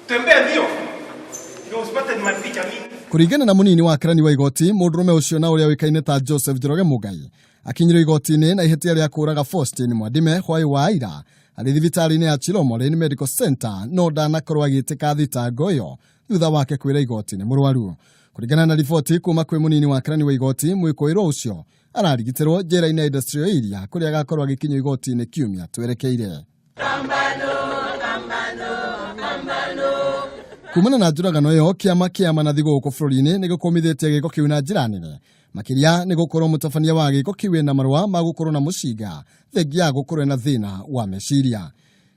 Tembea mbio ndio usipate mapicha mingi. Kũringana na mũnini wa kerani wa igoti, mũndũrũme ũcio na ũrĩa ũĩkaine ta Joseph Njoroge Mũngai akinyire igoti-inĩ na ihĩtia rĩa kũũraga Faustin Mwadime hwaĩ wa ira arĩ thibitarĩ-inĩ ya Chiromo Lane Medical Center, no ndanakorwo agĩtĩka thitango ĩyo thutha wake kwĩra igoti nĩ mũrwaru. Kũringana na riboti kuma kwĩ mũnini wa kerani wa igoti, mwĩkũĩrwo ũcio ararigitĩrwo njera-inĩ ya Industrial Area kũrĩa agakorwo agĩkinyio igoti-inĩ kiumia twerekeire. Kumana na njũragano ĩyo, kĩama kĩa manathi gũkũ bũrũri-inĩ nĩ gĩkũmithĩtie gĩko kĩu na njĩra nene, makĩria nĩ gũkorwo mũtabania wa gĩko kĩu ena marũa ma gũkorwo na mũcinga thengia ya gũkorwo ena thĩna wa meciria.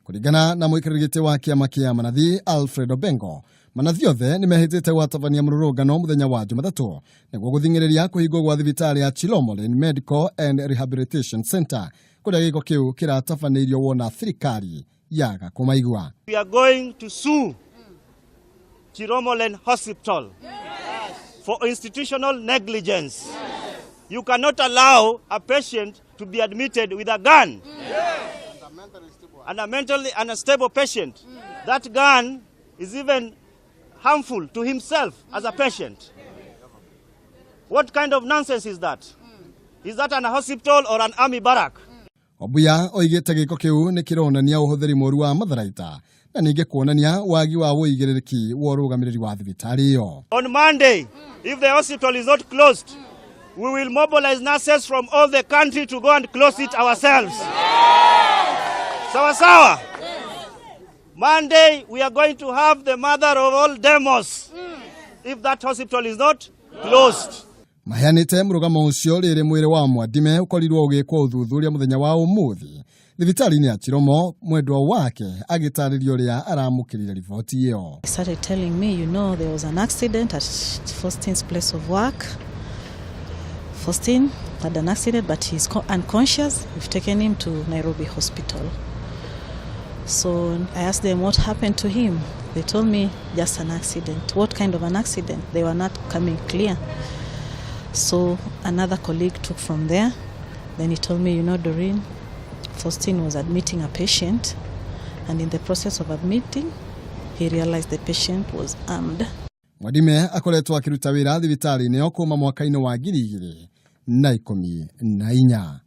Kũringana na mũikarĩri gĩtĩ wa kĩama kĩa manathi Alfred Obengo, manathi othe nĩ mehĩtĩte gwatabania mũrũrũngano mũthenya wa Jumatatũ nĩguo gũthing'ĩrĩria kũhingwo gwa thibitarĩ ya Chiromo Lane Medical and Rehabilitation Center kũrĩa gĩko kĩu kĩratabanĩirio wona thirikari yaga kũmaigua. We are going to sue Chiromo Lane Hospital for institutional negligence. You cannot allow a patient to be admitted with a gun. And a mentally unstable patient. That gun is even harmful to himself as a patient. What kind of nonsense is that? Is that an hospital or an army barrack? Obuya oigĩte gĩko kĩu nĩ kĩronania ũhũthĩri mũru wa matharaita na ningĩ kuonania wagi wa ũigĩrĩrĩki wa ũrũgamĩrĩri wa thibitarĩ ĩyo. On Monday, if the hospital is not closed, we will mobilize nurses from all the country to go and close it ourselves. Sawa sawa. Monday, we are going to have the mother of all demos if that hospital is not closed. Maheanĩte mũrũgamo ũcio rĩrĩ mwĩrĩ wa Mwadime ũkorirwo ũgĩkwo ũthuthuria mũthenya wa ũmũthĩ thibitarĩ-inĩ ya Chiromo, mwendwa wake agĩtarĩria ũrĩa aramũkĩrire riboti ĩyo. He started telling me, there was an accident at Faustin's place of work. Faustin had an accident, but he's unconscious. We've taken him to Nairobi Hospital. So I asked them what happened to him. They told me just an accident. What kind of an accident? They were not coming clear. So another colleague took from there. Then he told me, Doreen, Faustin was admitting a patient, and in the process of admitting, he realized the patient was armed. Mwadime akoretwo akĩruta wĩra thibitarĩ-inĩ ĩyo kuma mwaka-inĩ wa 2014.